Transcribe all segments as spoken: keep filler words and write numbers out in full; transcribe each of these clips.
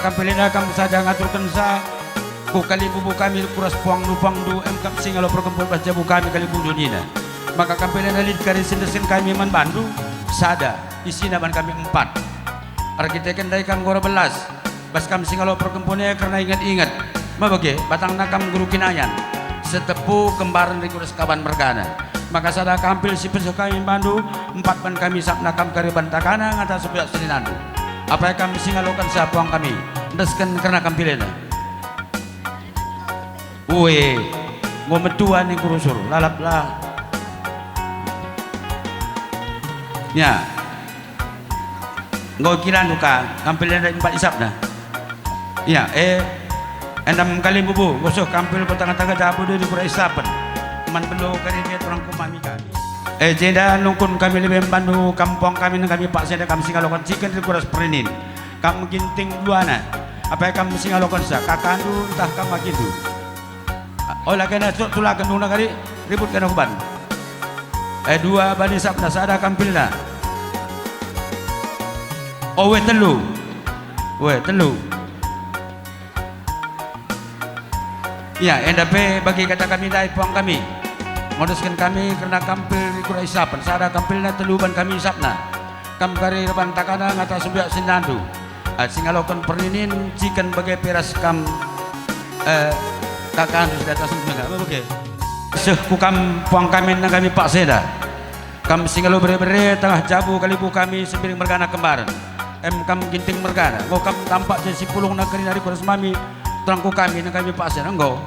Kampilina kam saja ngaturkensa, ku kalimbubu kami ku ras puangndu-puangndu, em kap si ngalo perkempun bas jabu kami kalimbubundu nina. Maka kampilina lit kari si endesken kami man bandu, sada, isina ban kami empat. Erkiteken ndai kam nggora belas, bas kam si ngalo perkempun e kerna inget-inget. Mebege, batangna kam guru kinayan, setepu kembaren ringu ras kaban mergana. Maka sada kampil si peseh kami bandu, empat ban kami isapna kam kari ban takana ngata sebuyak seninandu. Apai kam si ngalokensa puang kami, endesken kerna kampilina. Ue, enggo metua ningku rusur, lalaplah. Ya. Enggo kilandu ka, kampil enda empat isapna. Iya, eh, endam kalimbubu, nggo seh kampil ku tangah-tangah jabu duri kura isapen. Man belo kari dia turang ku mami kami. Eh, jenda nungkun kami lebe mbandu kam puang kami nang kami paksa enda kam si ngaloken ciken ringu ras perinin. Kam ginting duana. Apai kam si ngalokensa, kakandu ntah kam agindu. Ola kena suk tulaken nuna kari, ribut kena kuban. Eh, dua bani isapna, sada kampilna. Oh, we telu. We telu. Ya, enda pe bagi kata kami ndai puang kami. Modesken kami kerna kampil ringu ras isapen, sada kampilna telu ban kami isapna. Kam kari reban takana ngata sebuyak seninandu. Ah, si ngaloken perninin ciken bage pe ras kam, eh, kakandu si datas nengah, bage. Seh ku kam puang kami nang kami paksa enda. Kam si ngalo bere-bere tangah jabu kalimbubu kami sembiring mergana kembaren. Em kam ginting mergana, enggo kam tampak jadi si pulung nangkeri nari ku ras mami, turang ku kami nang kami paksa enda, enggo.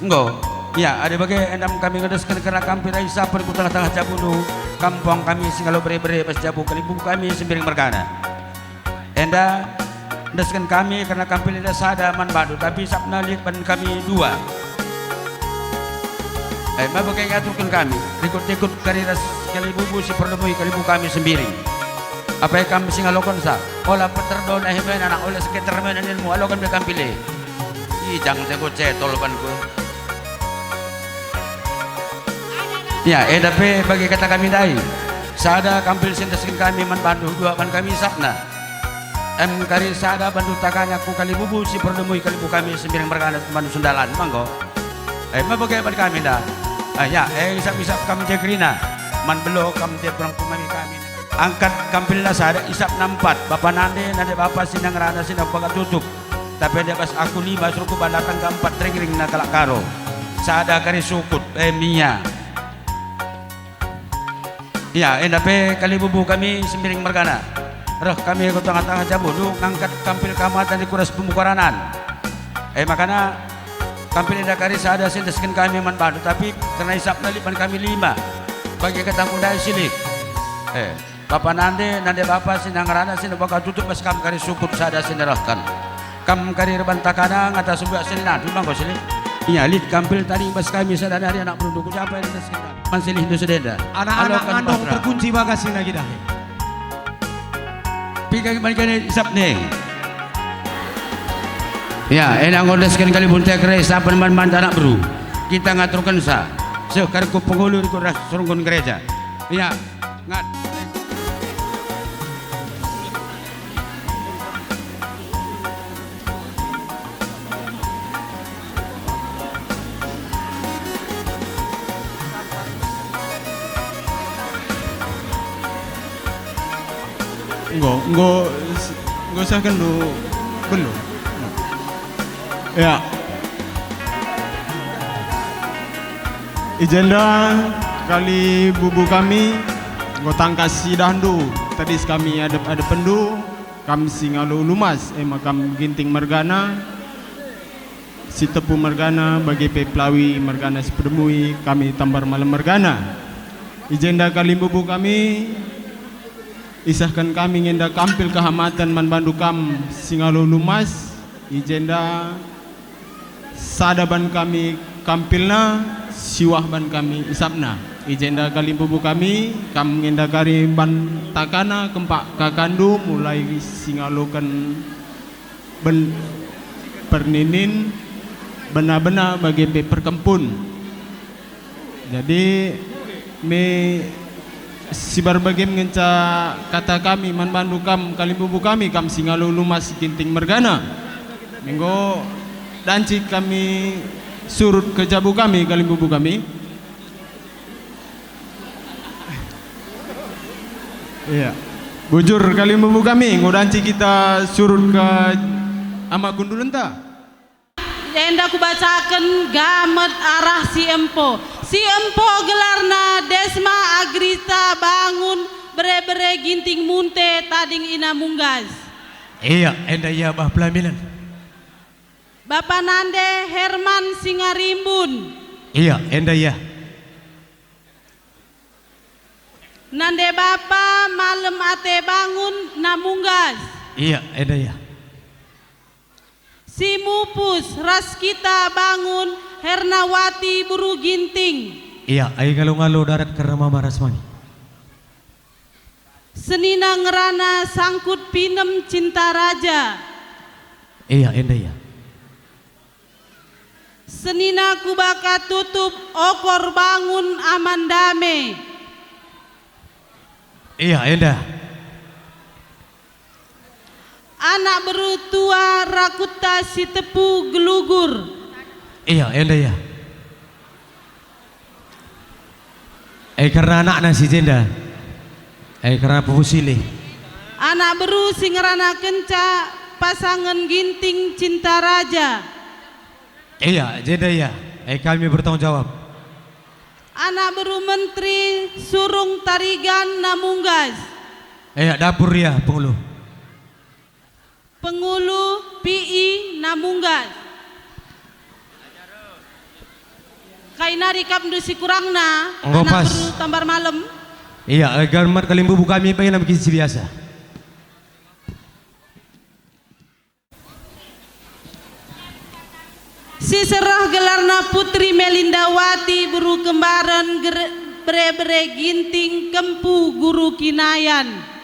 Enggo. Ya, adi bage endam kami ngedesken kerna kampil ras isapen ku tengah-tengah jabundu, kam puang kami si ngalo bere-bere bas jabu kalimbubu kami sembiring mergana. Enda, endesken kami kerna kampil enda sada man bandu, tapi isapna lit ban kami dua. Eh, maka bage ngaturken kami, rikut-rikut kari ras kalimbubu si perlemui kalimbubu kami sembiring. Apai kam si ngalokensa, ola peter do nahi men anak, ola seketer men ninmu, aloken be kampil e. Ijang te ku cetol ban ku. Ya, enda pe bagi kata kami ndai. Sada kampil si endesken kami man bandu, dua ban kami isapna. Em kari sada bandu takana ku kalimbubu si perlemui kalimbubu kami sembiring mergana bandu sendalan, manggo. Em bage ban kami enda. Ah, ya, eh, isap-isap kam je kerina. Man belo kam je perang ku mami kami. Angkat kampilna sada, isapna empat, bapa nande, nande bapa, sina ngerana, sina kubaga tutup. Tapi enda bas aku lima, suruhku ban datang ka empat, ringring na kalak Karo. Sada kari sukut, eh, mia. Ya, enda pe kalimbubu kami sembiring mergana. Reh kami ku tengah-tengah jabundu ngangkat kampil kahamatan ringu ras pemukaranan. Eh, makana kampil enda kari sada si endesken kami man bandu, tapi kerna isapna lit ban kami lima. Bagi katangku ndai si lit. Eh. Bapa nande, nande bapa, sina ngerana, sina kubaga tutup bas kam kari sukut sada si nerehken. Kam kari reban takana ngata sebuyak seninandu, manggo si lit. Ia lit kampil tading bas kami sada nari anak berundu ku japa enda si lit. Man si lit ndu sedenda. Anak-anak ngandung terkunci bagas sina kita. Piga man kene isap ne. Ya, enda ngondesken kalimbubun tekre saben man-man anak beru. Kita ngaturkensa. Seh kari ku pengulu ringu ras serungkun gereja. Ya. Ngat. Enggo, enggo, enggo sahken lu belum? Ya. I jenda kalimbubun kami enggo tangkas idahndu, tedis kami adep-adepenndu, kam si ngalo ulumas, e maka kam ginting mergana, si tepu mergana, bage pe pelawi mergana si pedemui, kami tambar malem mergana. I jenda kalimbubun kami, isahken kami ngenda kampil kehamaten man bandu kam si ngalo ulumas, i jenda sada ban kami kampilna, siwah ban kami isapna. I jenda kalimbubun kami, kam ngenda kari ban takana kempak kakandu, mulai si ngaloken ben-, perninin, bena-bena bage pe perkempun. Jadi, me Si bage me ngenca kata kami man bandu kam kalimbubu kami, kam si ngalo Lumas Ginting mergana. Enggo danci kami surut ke jabu kami kalimbubu kami. Iya. Bujur kalimbubu kami, enggo danci kita surut ke ama kundulenta. Enda kubacaken gamet arah si empo. Si empo gelarna Desma Agrita Bangun, bere-bere Ginting Munte, tading Ina Munggas. Iya, enda ia bah pelaminan. Bapa nande Herman Singarimbun. Iya, enda ia. Nande bapa Malem Ate Bangun, Namunggas. Iya, enda ia. Si mupus ras kita Bangun, Hernawati Beru Ginting. Iya, ai ngalo-ngalo darat kerna mama ras mami. Senina ngerana Sangkut Pinem Cinta Raja. Iya, enda ia. Senina Kubaka Tutup Okor Bangun Amandame. Iya, enda. Anak beru tua Rakutta Sitepu Gelugur. Iya, enda ia. Eh, kerna anakna si jenda. Eh, kerna pupu silih. Anak beru si ngerana kenca pasangen Ginting Cinta Raja. Iya, jenda ia. Eh, kami bertanggung jawab. Anak beru menteri Surung Tarigan Namunggas. Iya, dapur ia, pengulu. Pengulu P I Namunggas. Kai nari kapndu si kurangna, enggo anak pas. Beru Tambar Malem. Iya, eh, gamet kalimbubu kami bagi nami si biasa. Si serah gelarna Putri Melindawati, beru Kembaren, ger-, bere-bere Ginting, Kempu, Guru Kinayan.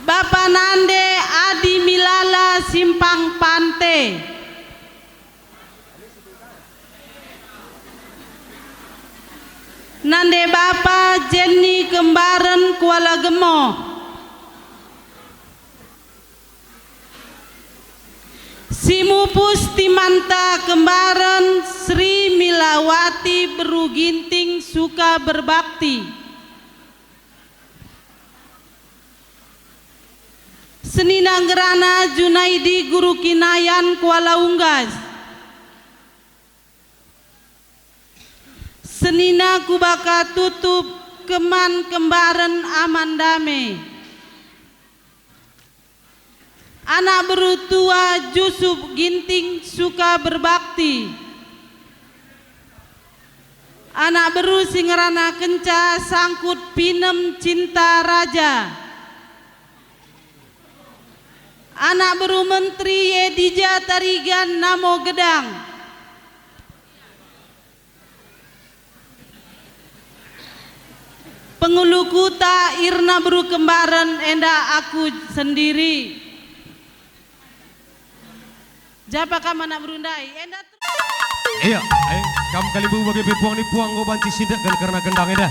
Bapa nande Adi Milala, Simpang Pante. Nande bapa Jenny Kembaren, Kuala Gemo. Si mupus timanta Kembaren, Sri Milawati, beru Ginting, Suka Berbakti. Senina ngerana Junaidi, Guru Kinayan, Kuala Unggas. Senina Kubaka Tutup, Keman Kembaren, Amandame. Anak beru tua Jusup Ginting, Suka Berbakti. Anak beru si ngerana kenca Sangkut Pinem Cinta Raja. Anak beru menteri Edija Tarigan Namo Gedang. Pengulu kuta Irna beru Kembaren enda aku sendiri. Japa kam anak beru ndai? Enda ter- Iya, eh, kam kalimbubu bage pe puang ni puang enggo banci sindek kan kerna gendang enda.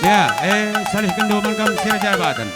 Ya, eh, salihkenndu man kam si raja baten.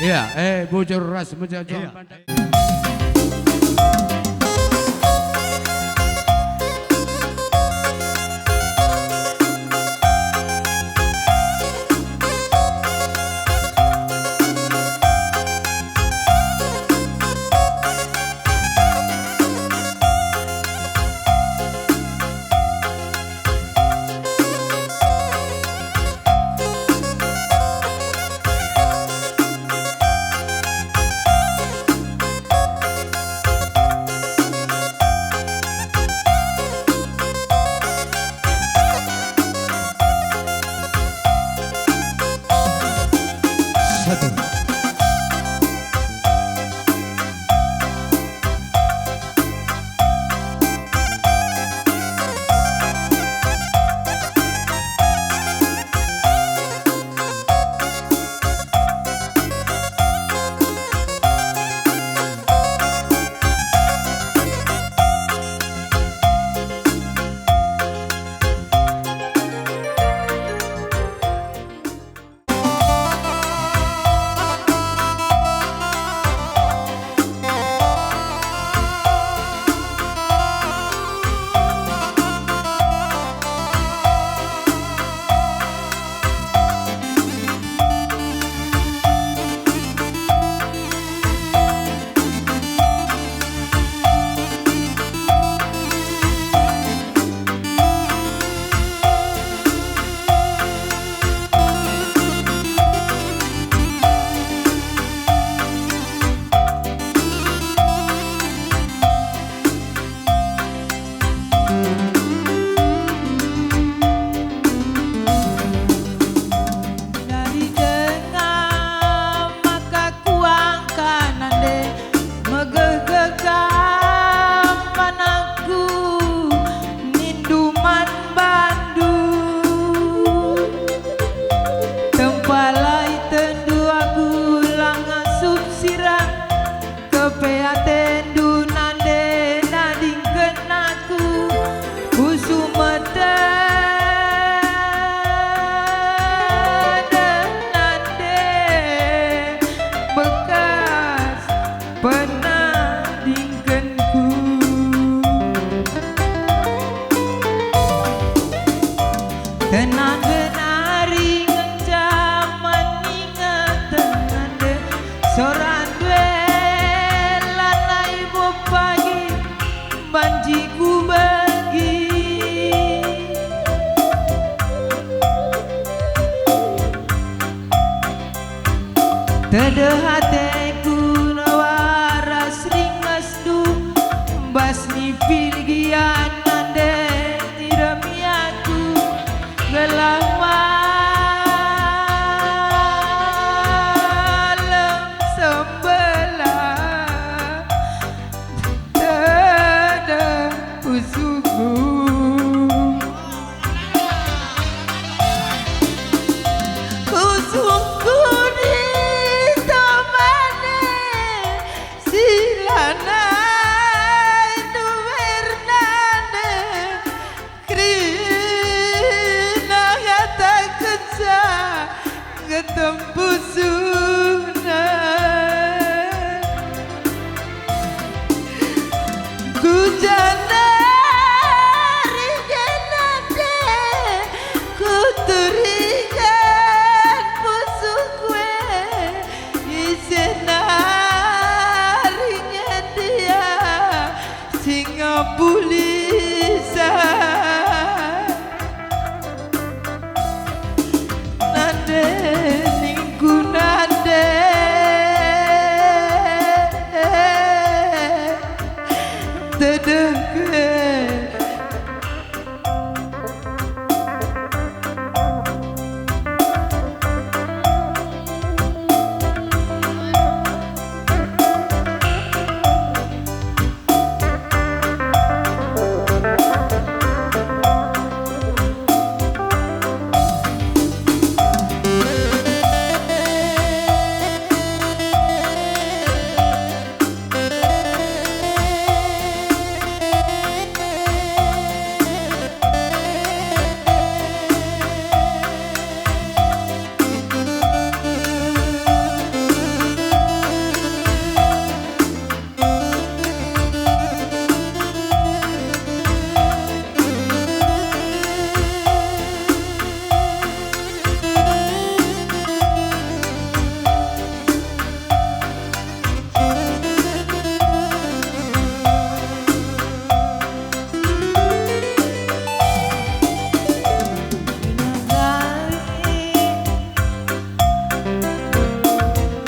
Iya, eh, bujur ras meja. Iya. Satu. Dari denga maka kuangka nande, megeh gegam panangku nindu man bandu. Tempala itendu aku la ngasup sirang, kepe atendu nande nadingken aku, usung metedeh nande bekas penadingkenku. Tenang genari ngenca meninget tenande, sorandu e lanai bo pagi banci kubegi. Tedeh ateku ras ringesndu, bas nipil gia nande niremi aku, gelah malem sembelah. Tedeh usungku. Usungku ditemani si lanai nuernande. Kerina Tempusunan ku jana ringan ate, ku turingan pusuhku e, ise nari ngendia. Singa pulisan nande ningku nande tedehken.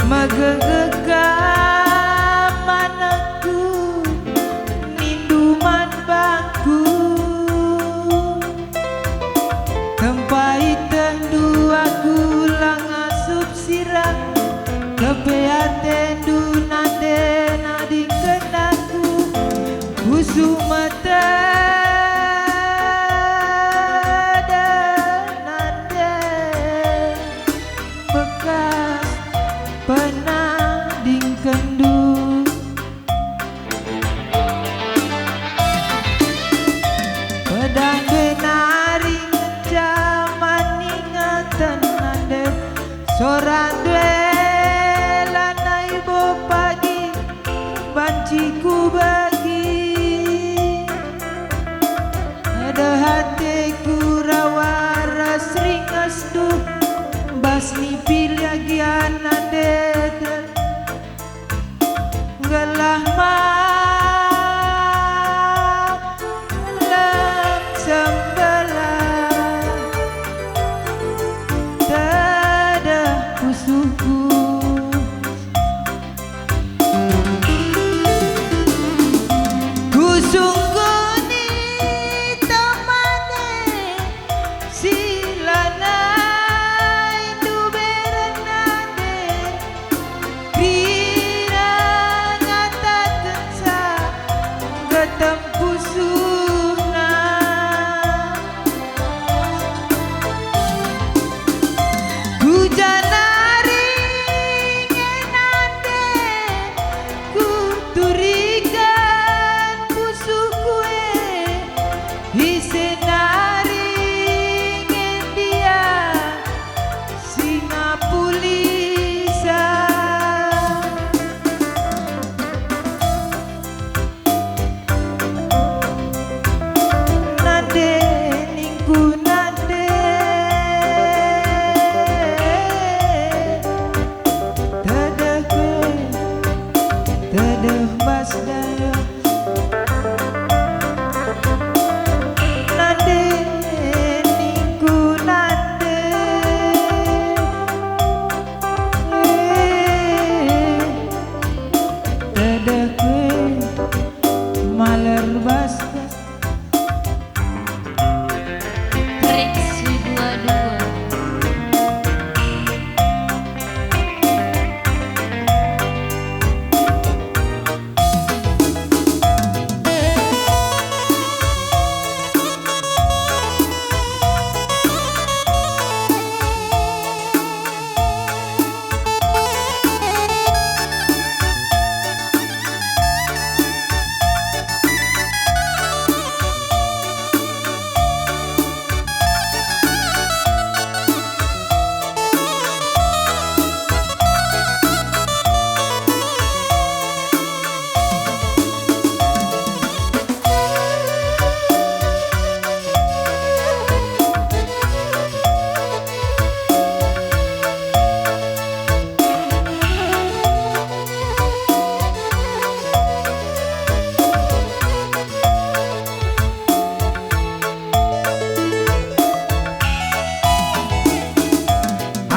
Megegeh ka manengku, nindu man bangku. Tempa itehndu aku la ngasup sirang, kepe atendu nande nadingken aku, pusuh mate nande bekas penadingkenndu. Pedang genari ngenca man ingaten nande, sorandu e lanai bo pagi banci kubegi. Nda ateku rawa ras ringesndu, bas nipi gia nande. Gelah malem sembelah tedeh pusuhku. Kusungkuni temane si lanai ndube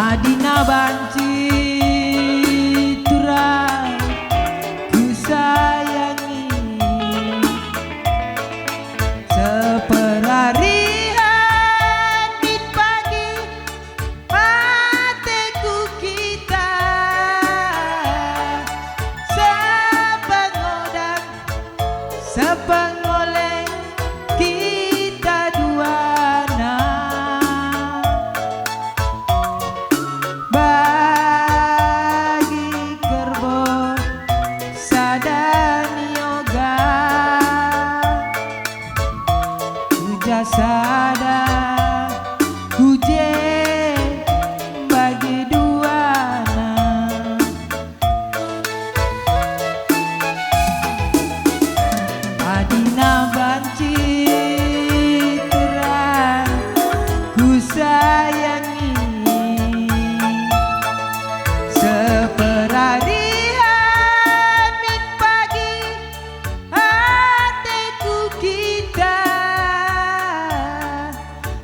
Adina banci turang kusayangi, seperarihen min pagi ateku kita sepengodang, sepengoleng kita duana. Bagi kerbo sada nioga, kerja sada kuje bagi duana. Adina banci turang kusayangi, seperarihen min pagi ateku kita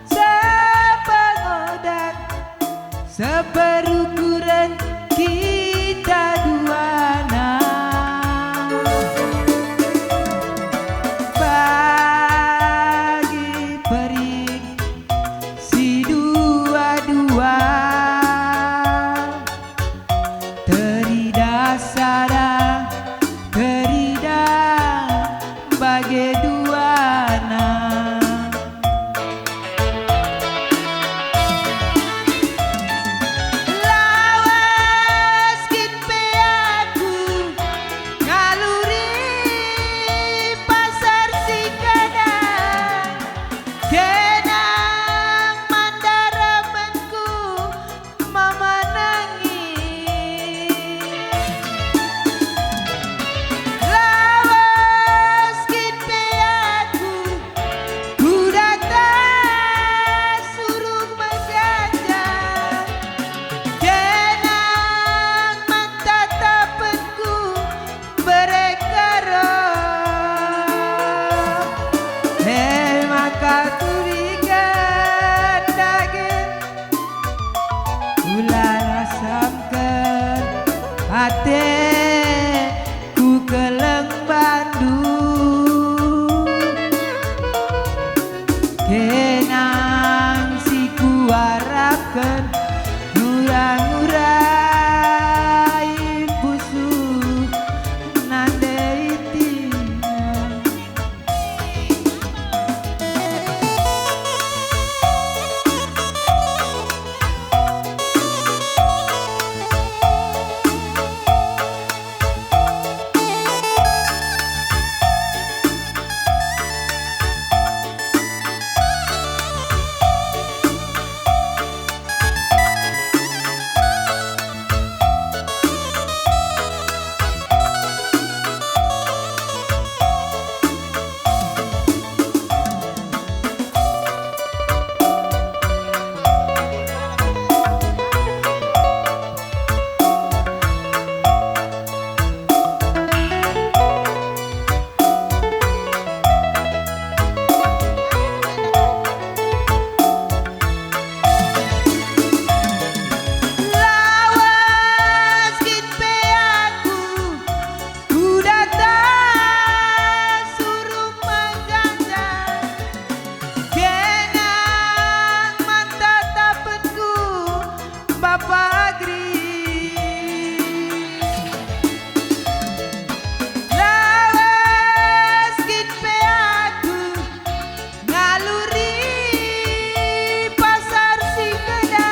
sepengodang, seperukuren kita duana. Bagi perik si dua-dua, teridah sada, teridah bage duana. Lawas kin pe aku ngaluri pasar si kada, kenang man daremenku mama nangis. Lawas kin pe aku ku data suruh menjajah, kenang man tatapenku mereka roh. E maka turiken dage Ulala samken ate ku keleng bandu. Kenang si kuarapken ngura-ngurai pusuh nande itina. Lawas kin pe aku ku data suruh menjajah, kenang man tatapenku Bapa Agri. Lawas kin pe aku ngaluri pasar si kada,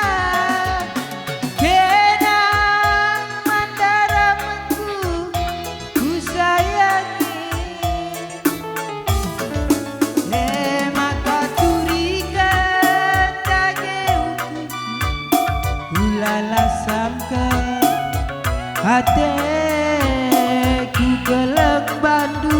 kenang man daremenku kusayangi. E maka turiken dage ukutku, ulala samken ate ku keleng bandu.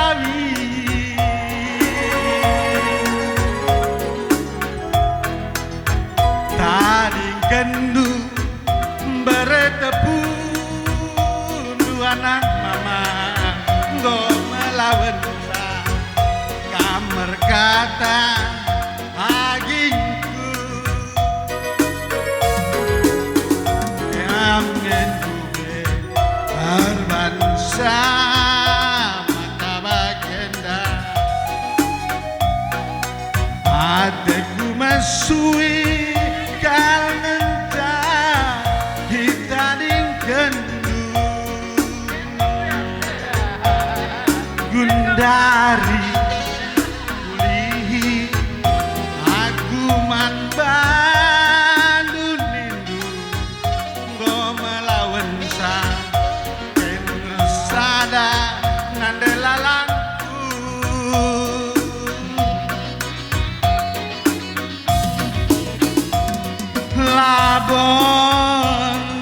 Awi. Tadingkenndu mbere tepundu anak mama, enggo melawensa kam merkata agingku. Kam ngendu be erbansa maka bagenda. Ateku mesui kal ngenca itadingkenndu. Gundari ulihi aku man bandu nindu. Enggo melawensa, kena sada nande lalangku. Labo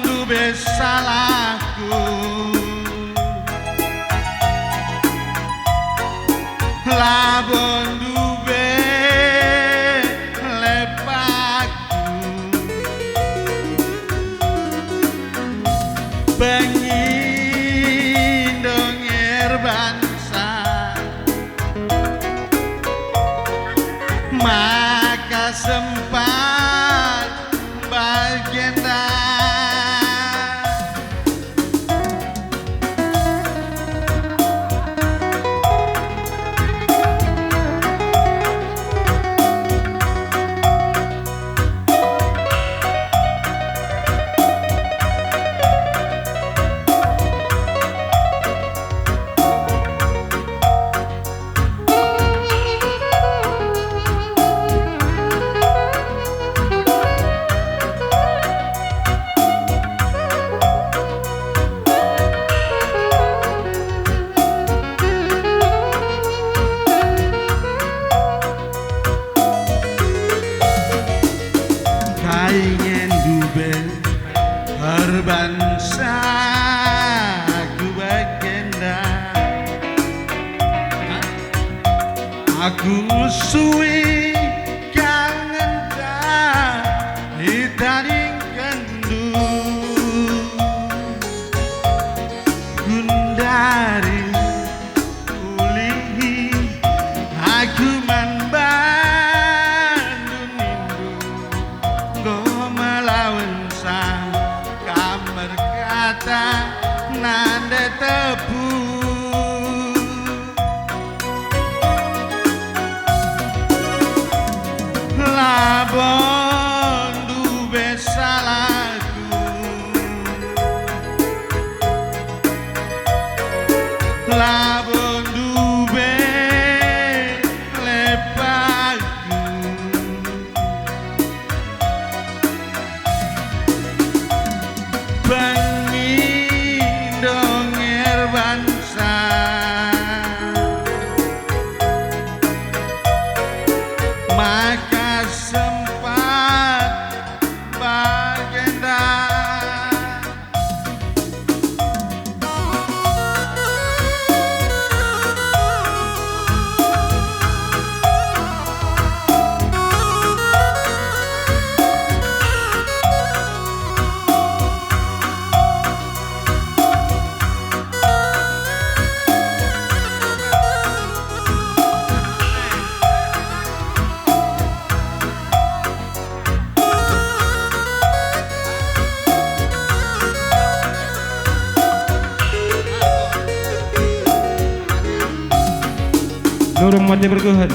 ndube salahku. Labo ndube lepakku. Bengi ndong erbansa, maka sempat bagenda. Kai ngendu be erbansa aku bagenda. Aku sui kal ngenca itadingkenndu. Gundari ulihi aku man bandu nindu, enggo melawensa kam merkata nande tepu. Labo ndube salahku. Labo ndube lepakku. Bengi ndong erbansa, maka sempat bagenda. Durung mate bergehen.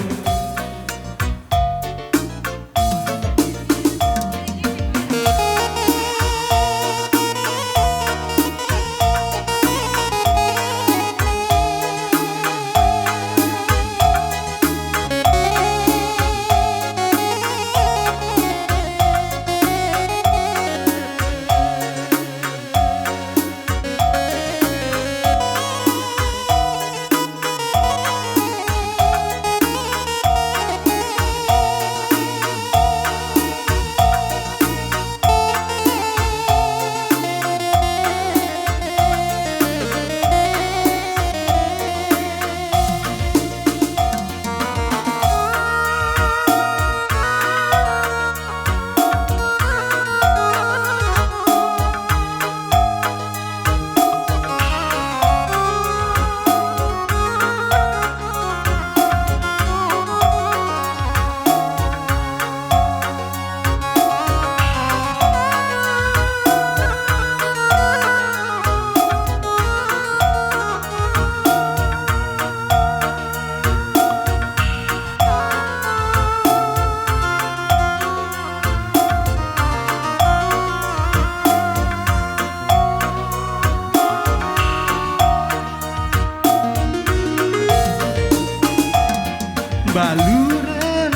Baluren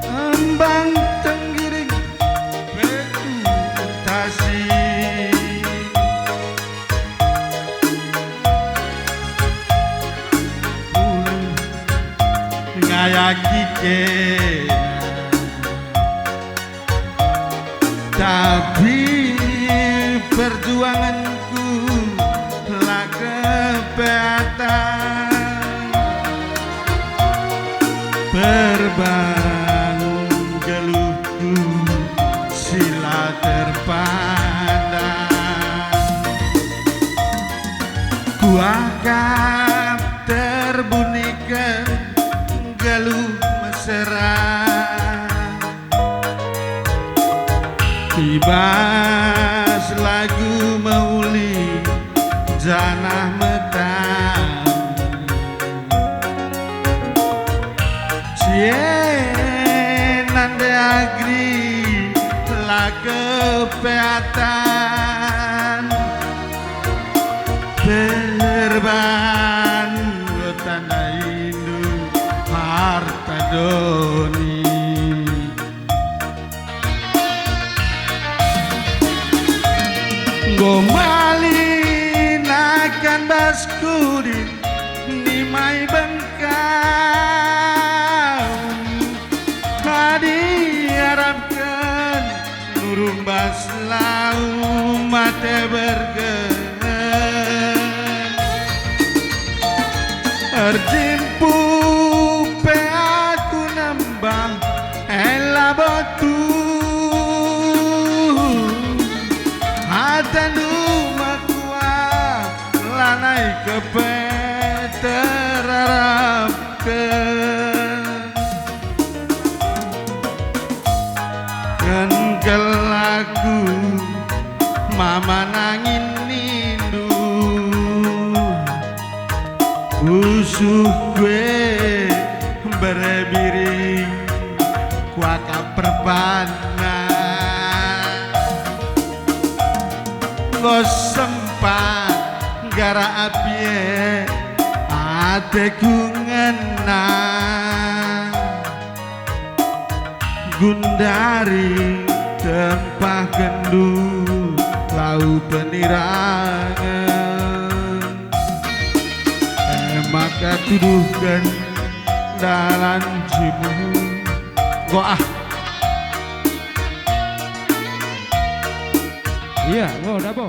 embang tenggiring, petu tasi. Ulu ngayaki kena. Tapi perjuanganku la kepeatan. Perbangun geluhku si la terpandang. Kuakap terbuniken geluh mesera. I bas lagu mehuli janah metam. Si e nande agri la kepeatan. Perban enggo tandaindu harta doni. Enggo mbali nakan bas kudin nimai bengkam. Kadi arapken nurung bas lau mate bergen. Erjimpuh pe aku nembah, e labo tuhu. Hatandu mekuah, lanai kepe terarapken. Engkel aku mama nangin nindu, pusuh kue bere biring kuakap perbanna. Enggo sempat gara api e ateku ngena. Gundari tempahkenndu lau penirangen, e maka tuduhken dalan si muhu. Enggo ah. Iya, enggo, dabo.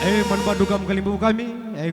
Eh, man bandu kam kalimbubu kami, eh,